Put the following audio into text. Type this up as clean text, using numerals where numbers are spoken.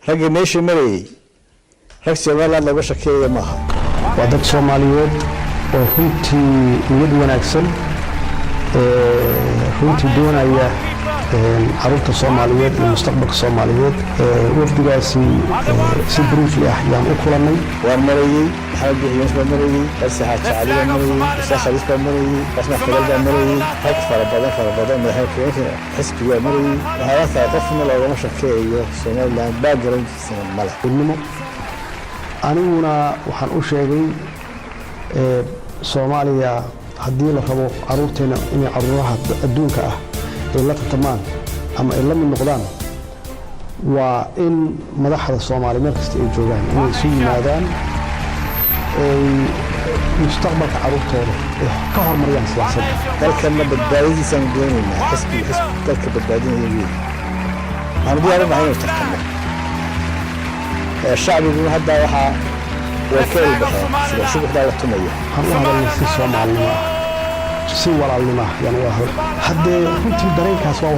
Raggii meeshii marayey rag Somaliland looga shakeeya maaha. Waa dad Soomaaliyeed oo runtii niyad wanaagsan, runtii doonaya caruurta Soomaaliyeed iyo mustaqbalka Soomaaliyeed. Wafdigaasi si briefly ah yaan u kulannay. Waan marayey, Maxamed Biixi Yuunus baa marayey, Xirsi Xaaji Cali baa marayey, Muuse Khaliif baa marayey, Cismaan Fadal baa marayey, rag fara badan, fara badan, madaxweyne ku-xigeenka xisbiga baa marayey. Waxaa la tahay qofna loogama shakeeyo Somaliland, backgroundkiisana ma leh. Nimo aniguna waxaan u sheegay, Soomaaliya haddii la rabo caruurteena inay caruuraha adduunka ah ay la tartamaan ama ay la mid noqdaan, waa in madaxda Soomaaliya meel kasta ay joogaan inay isu yimaadaan, ay mustaqbalka caruurtooda ay ka horumariyaan siyaasadda. Dalkanna badbaadadiisaan doonaynaa. Xisbiga xisbi dalka badbaadinaya weyn. Waxaanu diyaar u nahay inuu tartamo. Shacbiguna hadda waxaa way ka ilbaxeen subax subaxdaa la tumayo. Waxaan u hadalnay si Soomaalinimo ah, si walaalnimo ah yaan u hadal. Haddee runtii dareenkaas waa